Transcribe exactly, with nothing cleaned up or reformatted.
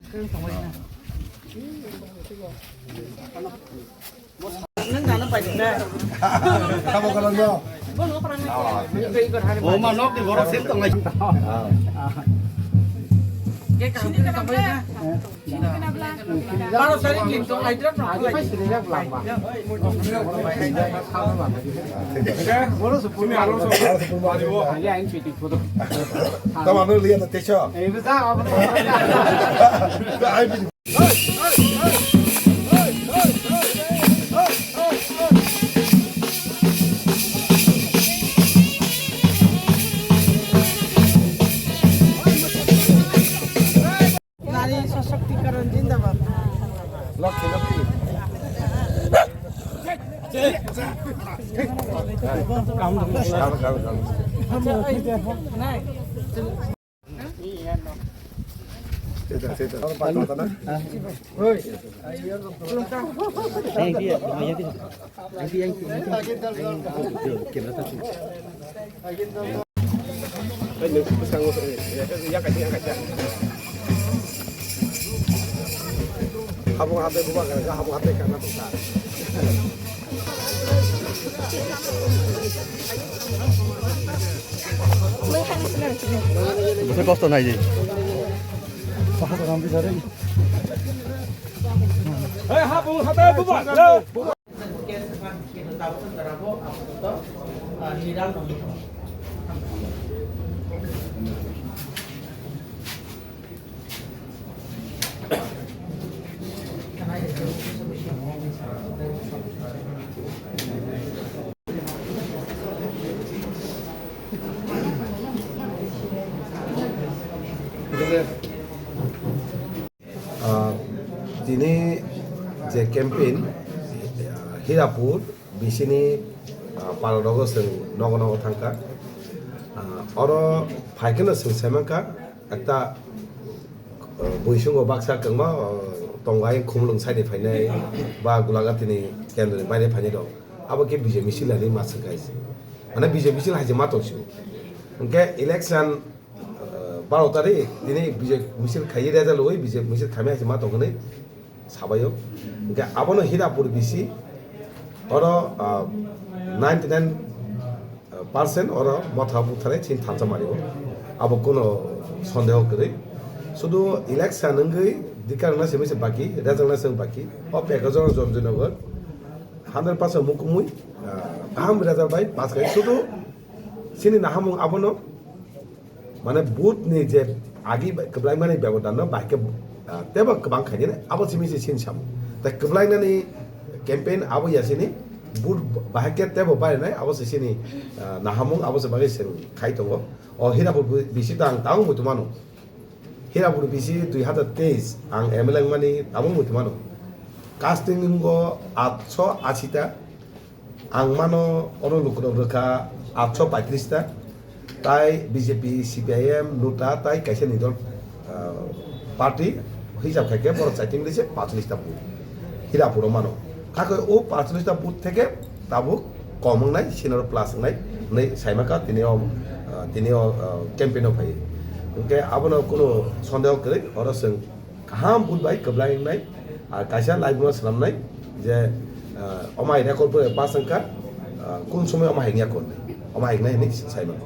Nang nana pai na. Tamo kalang no. O ma nok di borok sim tong lai. Ke kam ke kam na. Baro sari kin to ai dra. Tamo no liya na techo. Ai bi. Nari sashakti karan jindabad. Habung hatai buba ka, habung hatai ka na buka. Bwsai kosto nai di. Hey, habung hatai buba. Ah, tini je campaign, ah, Hirapur bisini, ah, pal rogo chwng nogo nogo thangkha. Ah, oro phaikhe no chwng saimankha ekta, ah, bui sungo baksa kwngma, ah, tongo ayang Khumulwng side ni phainai ba Gulagatini kendroni baire phainai rok. Abo khe B J P misil hinwi ma swngkha. Mane B J P misil hai se ma tong sio. Hwnkhe election Ah, baro tarik tini bijak misil khai rejak loi bijak misil khamya hai se ma tong hinwi sabaio. Hwnkhe abono Hirapur bisi oro, ah, ninety nine percent oro motha butharwi chini thansa mario. Abo kono sondeho kwrwi. Sudu election wngwi dikar wngna simi se baki, rejak na se baki. O package o Jonjoynagar hundred percent mukumui, ah, kaham rejak bai pass khai. Sudu chini nahamung abono Mane vote ni je agi kwblaimani bebodan no bai khe, ah, tebo kwbang khainani abo simi se sin samu. Tai kwblainani campaign abo ya sini vote bahai khe tebo bainai abo se sini, ah, nahamung abo se bagwi chwng khai tongo. O Hirapur bisi ta ang tabuk muitu mano. Hirapur bisi dui hazar teis ang M L A wngmani tabuk muitu mano. Casting wngkha atsho ashi ta. Ang mano oro lukurok rwkha atsho paitris ta, tai B J P, C P I M, NOTA tai kaisa ni dol, ah, party hisab khai khe borok chaiting rwse paitris ta vote Hirapuro mano. Hakhe o paitris ta vote theke tabuk kom wngnai, sinoro plus wngnai, hwnwi saimaka tini o, ah, tini o, ah, campaign o phai. Hwnkhe abono kunu sondeho kwrwi, oro chwng kaham vote bai kwblainai, ah, kaisa live no swnamnai je, ah, omai record bo pass wngkha, ah, kun somoi omai hingya kon, omai hingnai hinwi saimano.